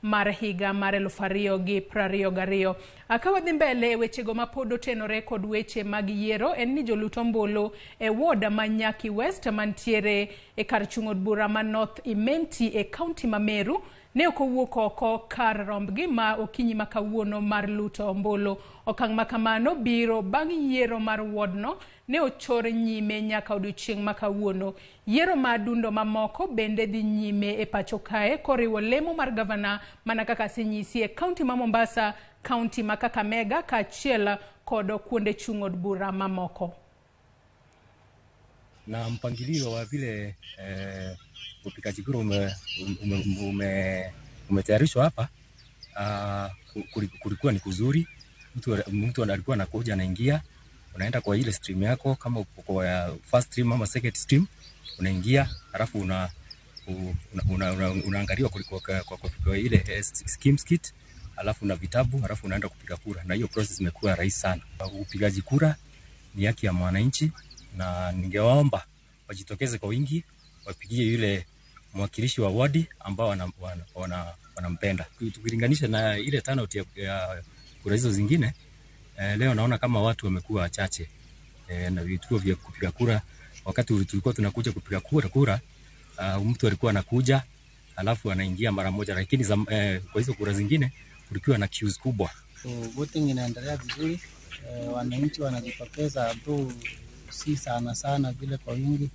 Mar higa mar 2022. Ka wadhi mbele e wechego mapod otenore kod weche mag yiero en ni jolut ombulu e ward ma Nyaki West mantiere e kar chung' od bura ma North Imenti e kaunti ma Meru ne ok owuok oko kar rombgi ma okinyi ma kawuono mar luto ombulu. Okang' ma kamano biro bang' yiero mar wardno ne ochor nyime nyaka odiochieng' ma kawuono. Yiero ma adundo mamoko bende dhi nyime e pacho kae koriwo lemo mar gavana mana kaka asenyisi e kaunti ma Mombasa, kaunti ma Kakamega kaachiel kod kuonde chung' od bura mamoko. Na mpangilio wa vile upigaji kura umetayarishwa hapa, kulikuwa ni kuzuri. Mtu alikuwa anakuja anaingia, unaenda kwa ile stream yako, kama uko kwa first stream ama second stream unaingia, halafu unaangaliwa kwa ile schemes kit, halafu na vitabu, halafu unaenda kupiga kura, na hiyo process imekuwa rahisi sana. Upigaji kura ni haki ya mwananchi, na ningewaomba wajitokeze kwa wingi, wapigie yule mwakilishi wa wadi ambao wanampenda. Tukilinganisha na ile turnout ya kura hizo zingine, leo naona kama watu wamekuwa wachache, na vituo vya kupiga kura, wakati tulikuwa tunakuja kupiga kura, mtu alikuwa anakuja alafu anaingia mara moja, lakini kwa hizo kura zingine kulikuwa na queues kubwa. So, voting inaendelea vizuri, wananchi wanajitokeza tu, si sana sana vile kwa wingi,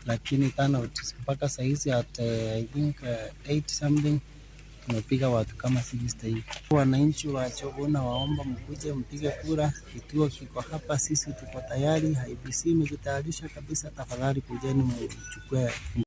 lakini turnout mpaka sahizi at I think 8 something tumepiga watu kama 60 hivi. Wananchi wa Jogoo nawaomba mkuje mpige kura, kituo kiko hapa, sisi tuko tayari, IEBC imejitayarisha kabisa. Tafadhali kujeni mchukue.